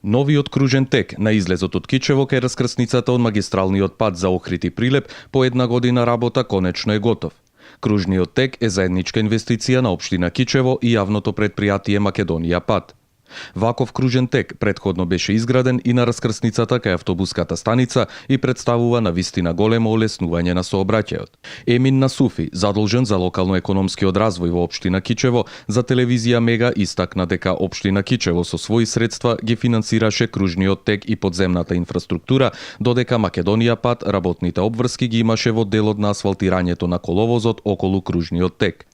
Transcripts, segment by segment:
Новиот кружен тек на излезот од Кичево кај раскрсницата од магистралниот пат за Охрид и Прилеп по една година работа конечно е готов. Кружниот тек е заедничка инвестиција на општина Кичево и јавното претпријатие Македонија пат. Ваков кружен тек претходно беше изграден и на раскрсницата кај автобуската станица и представува навистина големо олеснување на сообраќајот. Емин Насуфи, задолжен за локално-економскиот развој во општина Кичево, за телевизија Мега истакна дека општина Кичево со своји средства ги финансираше кружниот тек и подземната инфраструктура, додека Македонија пат работните обврски ги имаше во делот на асфалтирањето на коловозот околу кружниот тек.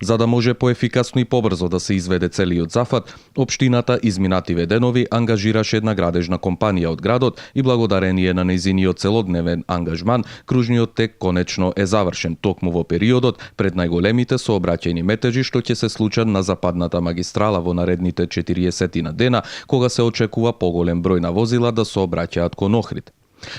За да може поефикасно и побрзо да се изведе целиот зафат, општината изминативе денови ангажираше една градежна компанија од градот и благодарение на нејзиниот целодневен ангажман, кружниот тек конечно е завршен токму во периодот пред најголемите сообраќајни метежи што ќе се случат на западната магистрала во наредните 40 дена, кога се очекува поголем број на возила да сообраќаат кон Охрид.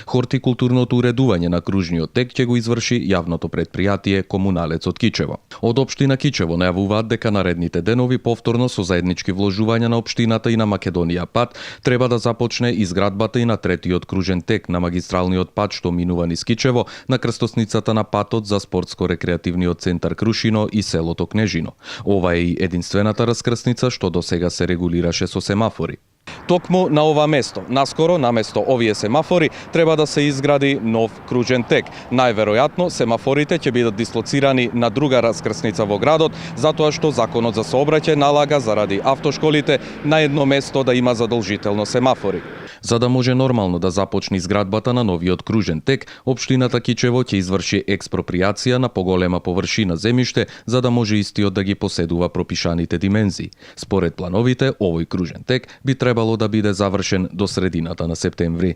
Хортикултурното уредување на кружниот тек ќе го изврши јавното претпријатие Комуналец од Кичево. Од општина Кичево најавуваат дека наредните денови повторно со заеднички вложувања на општината и на Македонија пат треба да започне изградбата и на третиот кружен тек на магистралниот пат што минува низ Кичево на крстосницата на патот за спортско-рекреативниот центар Крушино и селото Кнежино. Ова е и единствената раскрсница што досега се регулираше со семафори. Токму на ова место, наскоро наместо овие семафори, треба да се изгради нов кружен тек. Најверојатно, семафорите ќе бидат дислоцирани на друга раскрсница во градот, затоа што Законот за сообраќај налага заради автошколите на едно место да има задолжително семафори. За да може нормално да започне изградбата на новиот кружен тек, општината Кичево ќе изврши експропријација на поголема површина земјиште, за да може истиот да ги поседува пропишаните димензии. Според плановите, овој кружен тек би требало да биде завршен до средината на септември.